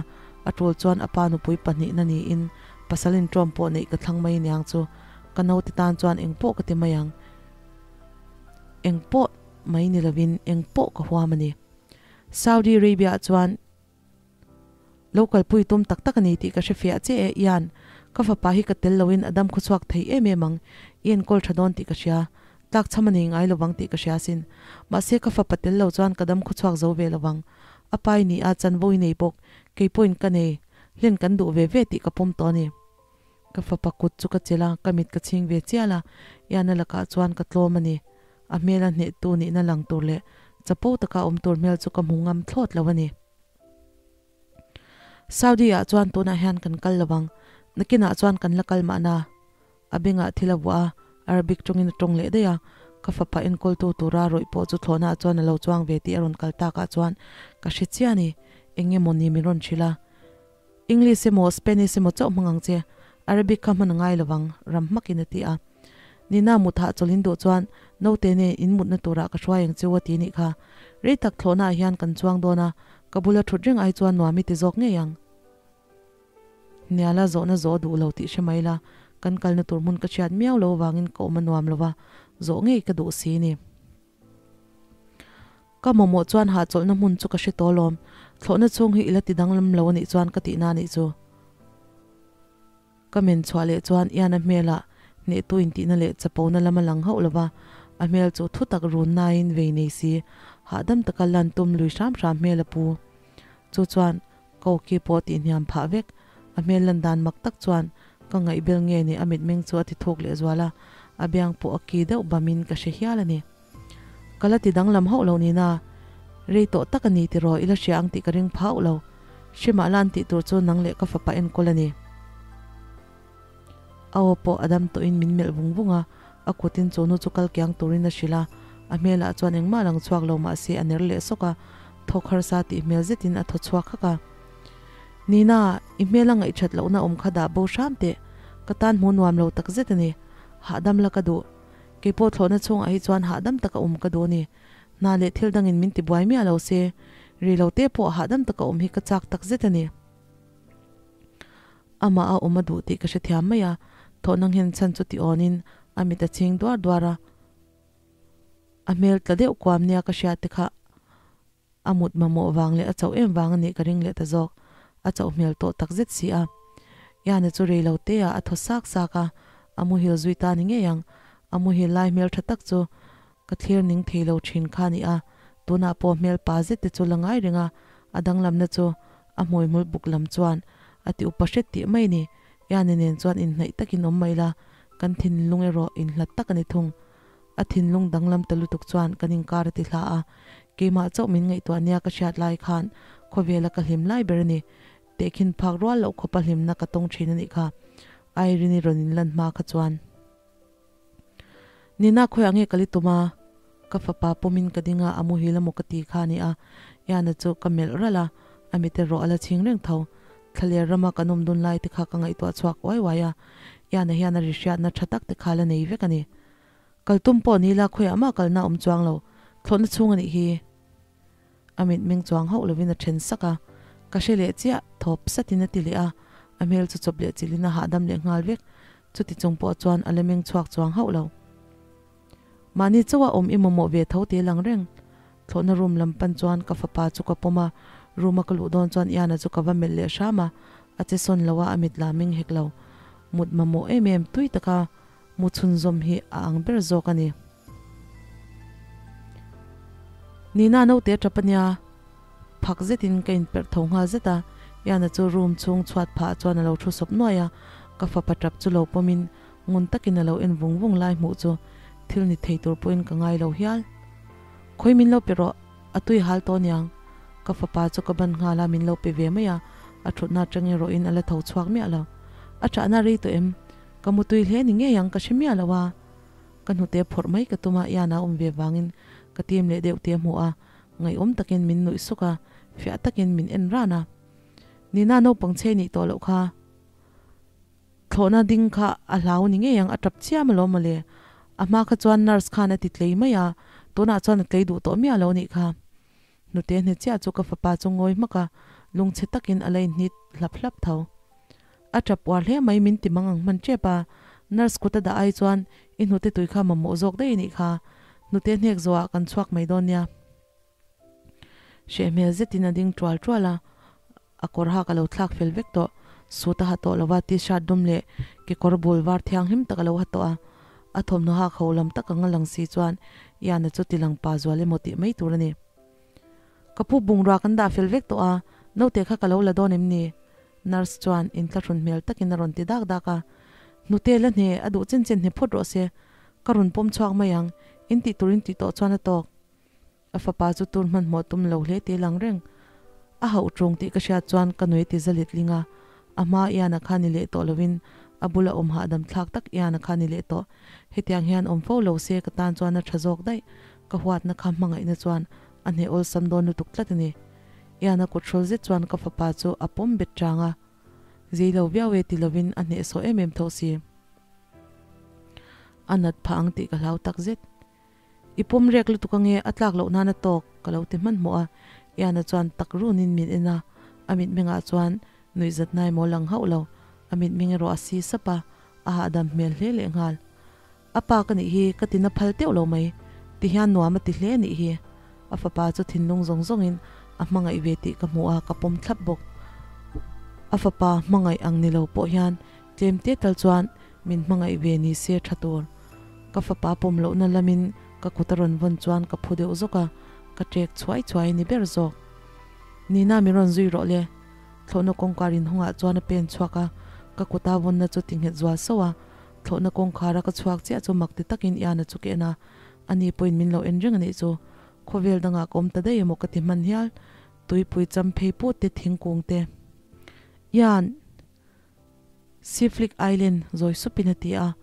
a tul chuan a pa nupui pahnihna niin pasal inṭawm pawh neih ka thlang mai aniang chu. Ka naute tan chuan eng pawh ka ti mai ang. Eng pawh mai ni lovin eng pawh ka huam a ni. Saudi Arabia-ah chuan Lo kalpui tum tak tak a ni tih ka hre fiah che e, Ian. Ka fapa hi ka tel loin a dam khawchhuak thei em em ang. I enkawl tha dawn tih ka hria. Tlak chham a nei ngai lovang tih ka hria sin. Mahse ka fapa tel lo chuan ka dam khawchhuak zo ve lovang. A pa i ni a, chanvo i nei bawk. Kei pawhin ka nei. Hlen kan duh ve ve tih ka pawm tawh a ni. Ka fapa kut chu ka chelh a, ka mit ka chhing ve chial a, Ian-a lakah chuan ka tlawm a ni. A hmela hnehtu nihna lang tur leh chapo taka awm tur hmel chu ka hmu ngam thlawt lo a ni. Saudi ah chuan tunah hian kan kal lo ang, nakinah chuan kan la kal mahna. A bengah thil a vuah a, Arabic tawngin a tawng leh daih a, ka fapa enkawltu tura rawih pawh chu thlawhnaah chuan a lo chuang ve tih a rawn kal takah chuan ka hre chiah a ni, eng emaw ni min rawn hrilh a. English emaw Spanish emaw chauh hmang ang che, Arabic kha hman a ngai lo vang, ram hmakin a ti a. Nina mut hahchawlh in duh chuan naute nen in mutna turah ka hruai ang cheu a ti nih kha. Rei tak thlawhnaah hian kan chuang dawn a, ka bula thut reng ai chuan nuam i ti zawk ngei ang. Hniala zawhna zawh duh lo tih hre mai la, kan kalna tur hmun ka hriat miau lo vangin ka awm a nuam lo va, zawh ngei ka duh si ni. Ka mamawh chuan hahchawlhna hmun chu ka hre tawh alawm, thlawhna chhung hi i la ti danglam lo a nih chuan ka tihna a nih chu. Ka men chhuah leh chuan Ian-a hmelah hnehtu intihna leh chapona lam a lang hauh lo va, a hmel chu thu tak run nain vei nei si, hahdam taka lan tum lui hram hram hmel a pu. Chu chuan ka awki pawh tih hniam phah vek. A hmel lan dan mak tak chuan ka ngaihbel nge ni a mitmeng chu a ti thuk leh zual a, a biang pawh a ki deuh bamin ka hre hial a ni. Ka la ti danglam hauh lo nina, rei tawh tak a ni tiraw i la hria ang tih ka ring phauh lo. Hrimah la an tih tur chu nang leh ka fapa enkawl a ni. A aw pawh a dam tawhin min melh vung vung a, a kutin chu nu chu kal kiang turin a hrilh a, a hmelah chuan engmah lang chhuak lo mahse a ner leh sawk a, thawk harsa tih hmel zetin a thaw chhuak hak a. Nina, i hmel a ngaihthat lohna awm kha dah bo hram teh, ka tan hmu nuam lo tak zet a ni. Hahdam la ka duh. Keipawh thlawhna chhungah hi chuan hahdam taka awm ka duh a ni. Hna leh thil dangin min tibuai miah lo se, ri lo te pawh hahdam taka awm hi ka chak tak zet a ni. Amah a awm a duh tih ka hrethiam mai a, thawhna nghen chhan chu ti awnin a mit a chhing duar duar a. A hmel tla deuh kuam nia ka hriat te kha A mut mamawh vang leh a chauh em vang a nih ka ring leh ta zawk. A chauh hmel tawh tak zet si a. Iana chu rei lo te ah a thaw sak sak a, a muhil zui ta ni ngei ang. A muhil lai hmel tha tak chu ka thlir ning thei lo thin kha a ni a, tunah pawh hmel pa zet te chu la ngai reng a, a danglamna chu a hmui hmul buk lam chuan a ti upa hret tih mai ni. Iana nen chuan inhnaih takin awm mai la, kan thinlung erawh inhlat tak a ni thung. A thinlung danglam ta lutuk chuan kan inkar a ti hla a, keimah chauh min ngaihtuah nia ka hriat lai khan khawvela ka hlim lai ber a ni. Tehkhin phak rual loh khawpa hlimna ka tawng thin a nih kha. Irene-i rawn inlan hma kha chuan. Nina khawiah nge ka li tum a? Ka fapa pawmin ka ding a, a muhil emaw ka ti kha a ni a. Iana chu ka melh ralh a, a mit erawh a la chhing reng tho. Thlaler rama kan awm dun lai te kha ka ngaihtuah chhuak uai uai a, Iana hian a ri hriatna tha tak te kha la nei vek a ni. Kal tum pawh ni la khawiah mah kalna awm chuang lo, thlawhna chhung a nih hi. A mitmeng chuang hauh lovin a then sak a, ka hre leh chiah, thawp satin a ti leh a, a hmel chu chawp leh chilhin a hahdam leh nghal vek, chuti chung pawh chuan a la meng chhuak chuang hauh lo. Mahni chauha awm i mamawh ve tho te lang reng. Thlawhna room lam pan chuan ka fapa chu ka pawm a, room a ka luh dawn chuan Iana chu ka va melh leh hram a, a che sawn lo a, a mit la meng hek lo. Mut mamawh em em tui taka Mu chhunzawm hi a ang ber zawk a ni. Nina naute a tap a nia, phak zetin ka inperh tho nghal zet a, Iana chu room chhung chhuat phah chuan a lo thu sawp nuai a, ka fapa tap chu lo pawmin ngun takin a lo en vung vung lai hmuh chu thil ni thei tur pawhin ka ngai lo hial. Khawi min lo pe rawh, a tui hal tawh aniang. Ka fapa chu ka ban nghal a, min lo pe ve mai a, a thutna atang erawhin a la tho chhuak miah lo. A chahna rei tawh em? Ka mutui hle ni ngei ang ka hre miah lo a. Ka hnute phawrh mai ka tum a, Ian-a awm ve vangin ka tim leh deuh te a hmu a, ngaihawm takin min nuih suk a, fiah takin min en ran a. Nina naupang chhe nih tawh loh kha. Thlawhna ding kha a hlau ni ngei ang, a tap chiam alawm mawle. A hma kha chuan nurse khan a ti tlei mai a, tunah chuan a tlei duh tawh miah lo nih kha. Hnute hne chiah chu ka fapa chu ngawi hmak a, lungchhe takin a la inhnit hlap hlap tho. A tap uar hle mai min ti mang ang hman tep a, nurse kut a dah ai chuan i hnute tui kha mamawh zawk daih anih kha, hnute hnek zawhah kan chhuak mai dawn nia. Hreh hmel zetin a ding tual tual a, a kawr ha ka lo thlak fel vek tawh. Suit a ha tawh lova, t-shirt dum leh kekawr bul var thianghlim tak a lo ha tawh a. A thawmhnaw hak ho lam tak anga lang si chuan Ian-a chu ti lang pa zual emaw tih mai tur a ni. Ka pu bungrua kan dah fel vek tawh a, naute kha ka lo la dawn em ni? Nurse chuan inthlahrun hmel takin a rawn ti dak dak a. Hnute la hne, a duh chin chin hne phawt rawh se. Ka rawn pawm chhuak mai ang, in tih turin tih tawh chuan a tawk. A fapa chu tur hmanhmawh tum lo hle tih lang reng. A hauh ṭung tih ka hriat chuan ka nui ti zalit ling a, a hma Ian-a kha ni leh tawh lovin a bula awm hahdam thlak tak Ian-a kha ni leh tawh. Hetiang hian awm fo lo se ka tan chuan a ṭha zawk daih, ka huatna kha hmangaihna chuan a hneh awlsam dawn lutuk tlat a ni. Ian-a kut hrawl zet chuan ka fapa chu a pawm bet ṭang a, zei lo viau e ti lovin a hnehsawh em em tho si. A nat phah ang tih ka hlau tak zet. I pawm rek lutuk ange, a tlak loh nan a tawk, ka lo ti hmanhmawh a. Iana chuan tak runin min en a, a mitmengah chuan nuihzatna emaw lang hauh lo, a mitmeng erawh a si sap a, a hahdam hmel hle lehnghal. A pa ka nih hi, ka tina phal teuh lo mai, ti hian nuam a ti hle nih hi. A fapa chu thinlung zawng zawngin a hmangaih ve tih ka hmu a, ka pawm thlap bawk. A fapa hmangaih ang ni lo pawh hian Tlem te tal chuan min hmangaih ve ni se tha tur. Ka fapa pawm lohna lamin ka kut a rawn vawn chuan ka phu deuh zawk a, ka ṭek chhuai chhuai ni ber zawk. Nina min rawn zui rawh le. Thlawhna kawngkar inhawngah chuan a pen chhuak a, ka kuta vawnna chu ti nghet zual sauh a. Thlawhna kawngkhara ka chhuak chiah chu mak ti takin Iana chu ka en a, ani pawhin min lo en reng a nih chu. Khawvel dangah ka awm ta daih emaw ka ti hman hial. Tuipui champhei put te thingkung te. Ian! Siflik Island zawi supin a ti a,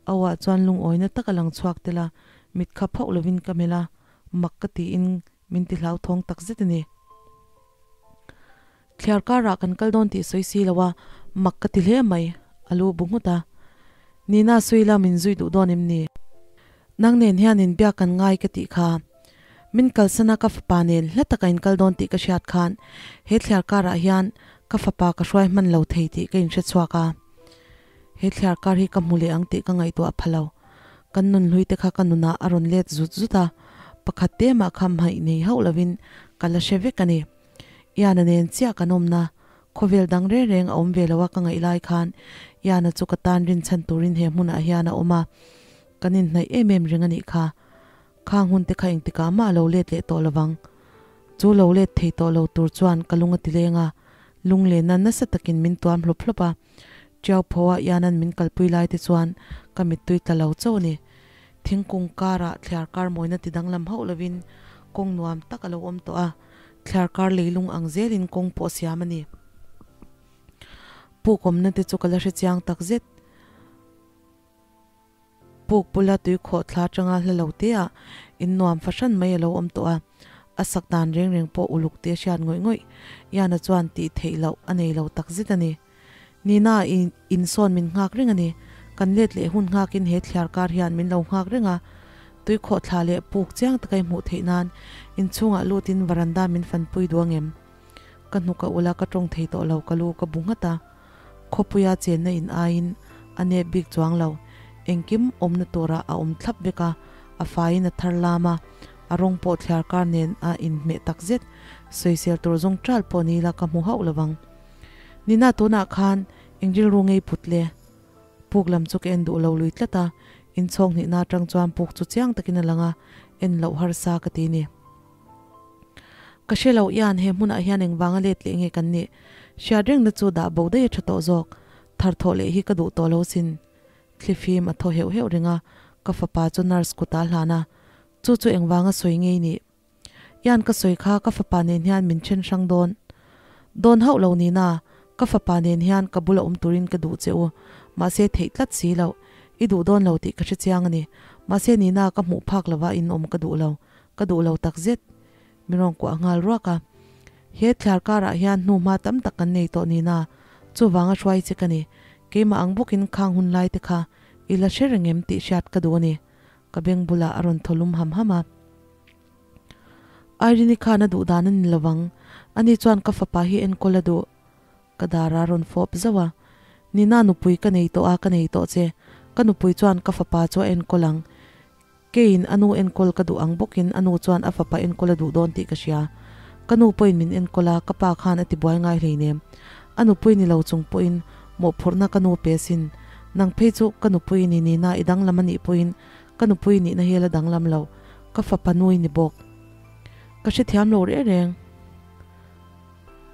a uah chuan lungawina tak a lang chhuak tel a, mit kha phauh lovin ka melh a, mak ka tiin min ti hlauthawng tak zet a ni. Thliar karah kan kal dawn tih sawi si lo a, mak ka ti hle mai, a lu bu nghut a. Nina sawi la min zui duh dawn em ni? Nang nen hian inbiak kan ngai ka tih kha. Min kalsan a ka fapa nen hla taka in kal dawn tih ka hriat khan he thliar karah hian ka fapa ka hruai hman lo thei tih ka inhre chhuak a. He thliar kar hi ka hmu leh ang tih ka ngaihtuah pha lo. Kan nunhlui te kha ka nunah a rawn let zut zut a, pakhat te mah kha hmaih nei hauh lovin ka la hre vek a ni. Iana nen chiah kan awmna khawvel dang reng reng a awm ve lo a ka ngaih lai khan Iana chu ka tan rinchhan turin he hmunah hian a awm a, kan inhnaih em em reng a nih kha. Khang hun te kha engtikah mah a lo let leh tawh lovang. Chu lo let thei tawh lo tur chuan ka lung a ti leng a, lunglenna nasa takin min tuam hlawp hlawp a. Tiau pho ah Ian-a'n min kalpui lai te chuan ka mittui tla lo chauh a ni. Thingkung karah thliar kar mawina ti danglam hauh lovin kawng nuam tak a lo awm tawh a, thliar kar leilung ang zelin kawng pawh siam a ni. Puk awmna te chu ka la hrechiang takzet. Puk bula tui khawh thla atanga hla lo te ah in nuam fahran mai a lo awm tawh a, a sak dan reng reng pawh uluk te a hriat ngawih ngawih. Iana chuan tih theih loh a nei lo tak zet a ni. Nina i insawn min nghak reng a ni. Kan let leh hun nghakin he thliar kar hian min lo nghak reng a. Tui khawh thla leh puk chiang taka i hmuh theih nan inchhungah lutin varanda min fanpui duh angem? Ka hnuk a ula ka tawng thei tawh lo ka lu ka bu nghat a. Khawpuia chenna in aiin a nep bik chuang lo. Engkim awmna turah a awm thlap vek a, a faiin a thar lam a, a rawng pawh thliar kar nen a inhmeh tak zet. Sawisel tur zawng ṭal pawh ni ila ka hmu hauh lo vang. Nina tunah khan eng rilru ngei put le? Puk lam chu ka en duh lo lui tlat a, inchhawng hnihna aṭang chuan puk chu chiang takin a lang a, en loh harsa ka ti ni. Ka hre lo ian he hmunah hian engvanga let leh nge kan nih? Hriat rengna chu dah bo daih a tha tawh zawk. Thar thawh leh hi ka duh tawh lo sin. Thlifim a thaw heuh heuh reng a, ka fapa chu nurse kutah a hlan a, chu chu engvanga sawi ngei nih? Ian ka sawi kha ka fapa nen hian min then hrang dawn dawn hauh lo nina, ka fapa nen hian ka bula awm turin ka duh che u, mahse theih tlat si loh, i duh dawn lo tih ka hre chiang a ni, mahse nina ka hmuh phak lova in awm ka duh lo, ka duh lo takzet. Min rawn kuah nghal ruak a, he thlar karah hian hnuhma tam tak kan nei tawh nina, chuvanga hruai che ka ni, keimah ang bawkin khang hun lai te kha i la hre reng em tih hriat ka duh a ni, ka beng bulah a rawn thaw lum ham ham a. Irene-i khan a duh dan a ni lovang, ani chuan ka fapa hi enkawl a duh. Ka dar a rawn fawp zauh a, Nina nupui ka nei tawh a, ka nei tawh che, ka nupui chuan ka fapa chu a enkawl ang. Keiin a nu enkawl ka duh ang bawkin a nu chuan a fapa enkawl a duh dawn tih ka hria. Ka nu pawhin min enkawl a, ka pa khan a ti buai ngai hleinem. A nupui ni lo chung pawhin mawhphurhna ka nu pe sin. Nang phei chu ka nupui ni nina i danglam a nih pawhin ka nupui nihna hi a la danglam lo. Ka fapa nui ni bawk. Ka hrethiam lo reh reng.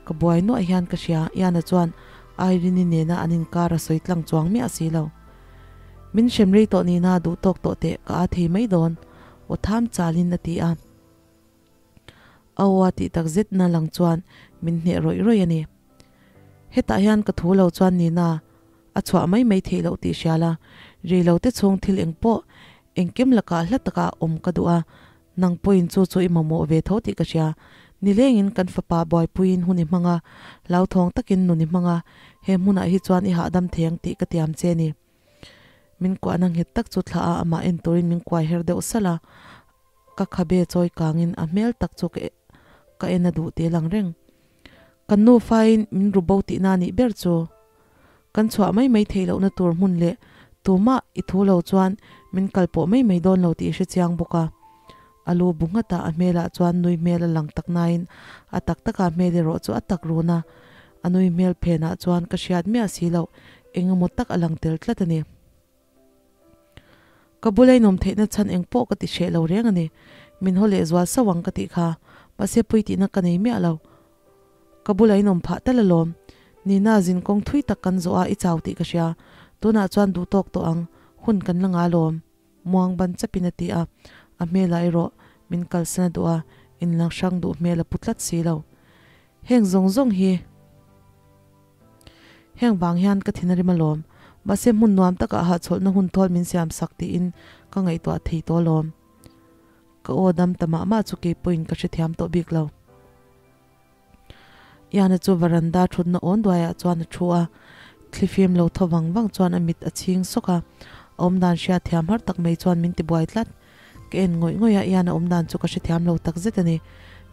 Ka buai nuah hian ka hria, Iana chuan Irene-i nena an inkar a sawi tlang chuang miah si lo. Min hrem rei tawh nina duh tawk tawh teh ka aa thei mai dawn, aw tham chalin a ti a. A aw a tih tak zetna lang chuan min hneh rawih rawih a ni. Hetah hian ka thu lo chuan Nina a chhuah mai mai theih loh tih hria la, rei lo te chhung thil eng pawh engkim lakah hla taka awm ka duh a, Nang pawhin chu chu i mamawh ve tho tih ka hria. Nilengin kan fapa buaipuiin hun i hmang a, hlauthawng takin nun i hmang a, he hmunah hi chuan i hahdam thei ang tih ka tiam che ni. Min kuahna nghet tak chu thlah a, amah en turin min kuai her deuh salh a, ka khabe chawi kangin a hmel tak chu ka en a duh te lang reng. Kan nufain min ru bo tihna nih ber chu. Kan chhuah mai mai theih lohna tur hmun leh tumah i thu lo chuan min kal pawh mai mai dawn lo tih i hre chiang bawk a. A lu bu nghat a, a hmelah chuan nui hmel a lang tak nain a tak taka hmel erawh chu a tak run a. A nui hmel phenah chuan ka hriat miah si loh eng emaw tak a lang tel tlat a ni. Ka bula inawm theihna chhan eng pawh ka ti hreh lo reng a ni. Min haw leh zual sauh ang ka tih kha. Mahse pui tihna ka nei miah lo. Ka bula inawm phah tal alawm. Nina zin kawng thui tak kan zawh a i chau tih ka hria. Tunah chuan duh tawk tawh ang. Hun kan la nga alawm. Muang ban chapin a ti a. A hmelah erawh min kalsan a duh a, inlang hrang duh hmel a pu tlat si lo. Heng zawng zawng hi. Heng vang hian ka thin a rim alawm. Mahse hmun nuam takah hahchawlhna hun thawl min siam sak tiin ka ngaihtuah thei tawh alawm. Ka aw dam ta mah mah chu kei pawhin ka hrethiam tawh bik lo. Iana chu varanda thutna awn duaiah chuan a thu a, thlifim lo thaw vang vang chuan a mit a chhing sawk a, a awmdan hriatthiam har tak mai chuan min tibuai tlat. Ka en ngawih ngawih a, Ian a awmdan chu ka hrethiam lo tak zet a ni.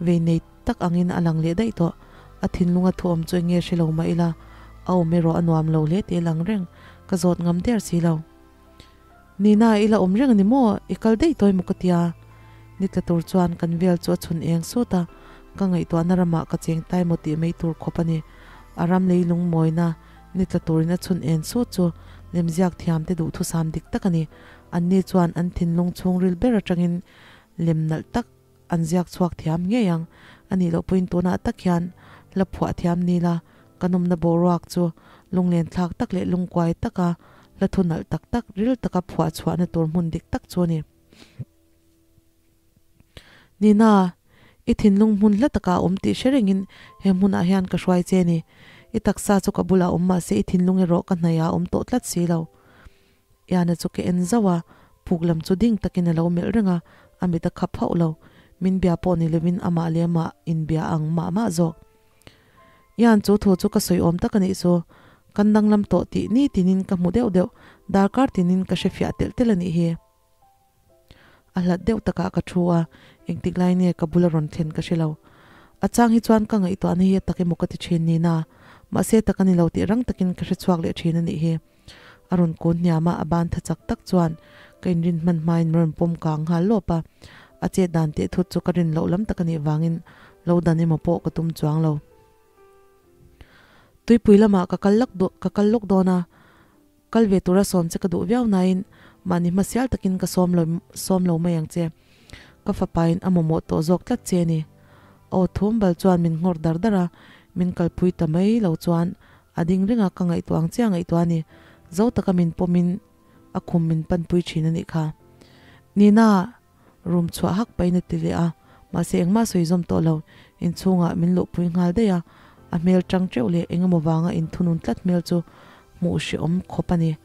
Vei nei tak angin a lang leh daih tawh. A thinlung a thuawm chu eng nge hre lo mah ila, a awm erawh a nuam lo hle tih a lang reng. Ka zawt ngam der si lo. Nina, i la awm reng a ni maw? I kal daih tawh emaw ka tia. Ni tla tur chuan kan vel chu a chhun eng sut a, ka ngaihtuahna ramah ka cheng tai maw tih mai tur khawp a ni. A ram leilung mawina ni tla turin a chhun en sut chu lemziak thiamte duhthusam dik tak a ni. Anni chuan an thinlung chhungril ber atangin lem nalh tak an ziak chhuak thiam ngei ang. A nih loh pawhin tunah tak hian hla phuah thiam ni la, ka nawmna boruak chu lunglen thlak tak leh lungkuai taka hla thu nalh tak tak ril taka phuah chhuahna tur hmun dik tak chu a ni. Nina, i thinlung hmun hla takah a awm tih hre rengin he hmunah hian ka hruai che ni. I taksa chu ka bulah awm mahse i thinlung erawh ka hnaihah a awm tawh tlat si lo. Iana chu ka en zauh a, puk lam chu ding takin a lo melh reng a, a mit a khap hauh lo. Min bia pawh ni lovin amah leh amah inbia ang mah mah zawk. Ian chu thu chu ka sawi awm tak a nih chu. Kan danglam tawh tih ni tinin ka hmu deuh deuh, darkar tinin ka hrefiah telh telh a nih hi. A hlat deuh takah ka thu a, engtik lai nge ka bula rawn thlen ka hre lo. A chang hi chuan ka ngaihtuahna hi a tak emaw ka ti thin nina, mahse tak a ni lo tih rang takin ka hre chhuak leh thin a nih hi. A rawn kun hniam a, a ban tha chak tak chuan ka inrin hman hmain min rawn pawm kang nghal lawp a. A chet dan teh thut chu ka rin loh lam tak a nih vangin lo dan emaw pawh ka tum chuang lo. Tuipui lamah ka kal lak ka kal lawk dawn a, kal ve tura sawm che ka duh viau nain mahni hmasial takin ka sawm lo sawm lo mai ang che. Ka fapain a mamawh tawh zawk tlat che a ni. Aw thum bal chuan min nghawr dar dar a, min kalpui ta mai lo chuan A ding ringa ka ngaihtuah ang chiah ngaihtuah a ni. Zo taka min pawmin a khum min panpui thin a nih kha. Nina! Room chhuah hak pahin a ti leh a, mahse engmah sawi zawm tawh lo, inchhungah min luhpui nghal daih a, a hmel tang teuh leh engemaw vanga inthunun tlat hmel chu hmuh hrehawm khawp a ni.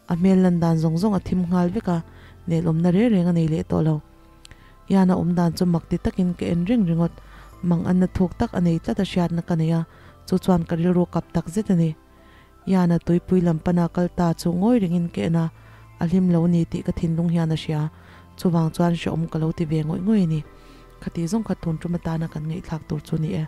A hmel lan dan zawng zawng a thim nghal vek a, nelawmna reng reng a nei leh tawh lo. Ian a awm dan chu mak ti takin ka en reng ringawt, mang anna thuk tak a nei tlat a hriatna ka nei a, chu chuan ka rilru kap tak zet a ni. Ian a tuipui lam pana kal ta chu ngawi rengin ka en a, a hlim lo ni tih ka thinlung hian a hria, chuvang chuan hrehawm ka lo ti ve ngawih ngawih a ni. Khati zawng kha tun tum atana kan ngaihthlak tur chu ni e.